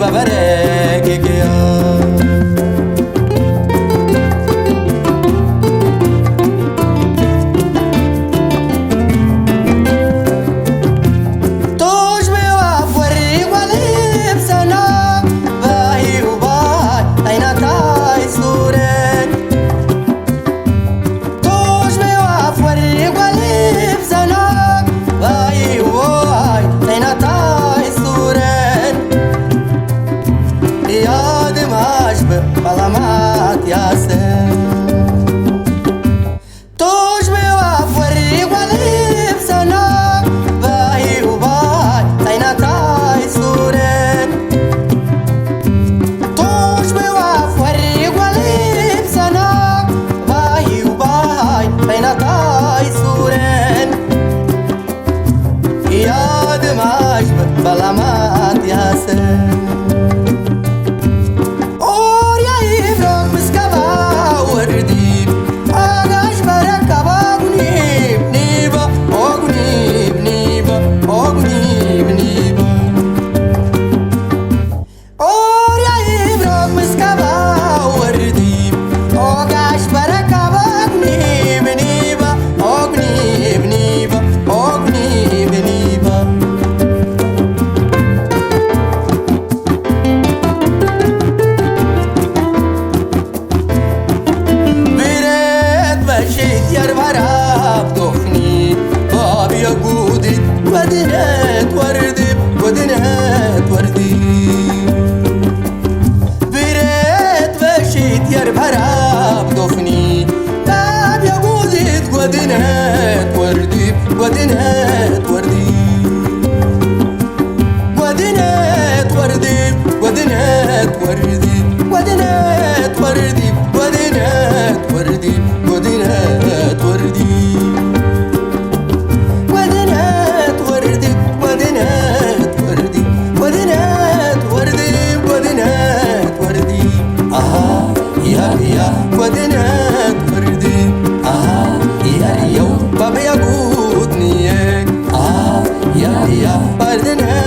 በበረኪክዮ። ቶሽ ብዋፍ ወሪ ጓልብ ሰና ባሂው ባይ ኣይናታይ ሱረን። ቶሽ ብዋፍ ወሪ ጓልብ ሰና ባሂው ባይ ኣይናታይ ሱረን። يا دمشق بلمات ياسر. توش بوافر ولبسنا باي وباي عينا تاي سورن. توش بوافر ولبسنا باي وباي عينا تاي سورن. يا دمشق بلمات ياسر. ኦርያ ይብሎ ምስ ከባ ወርዲ ኣጋሽ በረከባ ጉኒብ ኒባ ኦጉኒብ ኒባ ኦጉኒብ ኒባ ኦርያ ይብሎ ምስ ከባ ወርዲ ኦጋሽ በረከባ ጉኒብ ኒባ ኦጉኒብ ኒባ ኦጉኒብ ኒባ ብረት በሽት የርባራብ ዶኽኒ ባብ የጉዲት ወድነት ወርዲ ወድነት ወርዲ ብረት በሽት የርባራብ ዶኽኒ ባብ የጉዲት ወድነት ወርዲ ወድነት ወርዲ ወድነት ወርዲ ወድነት ወርዲ ወድነት ወርዲ ወድነት ወርዲ ወድነት ወርዲ ወድነት ወርዲ ወድነት ወርዲ ወድነት ወርዲ ወድነት ወርዲ ኣሃ ያ ያ ወድነት ወርዲ ኣሃ ያ ያ ባብያ ጉድንየ ኣሃ ያ ያ ወርድነት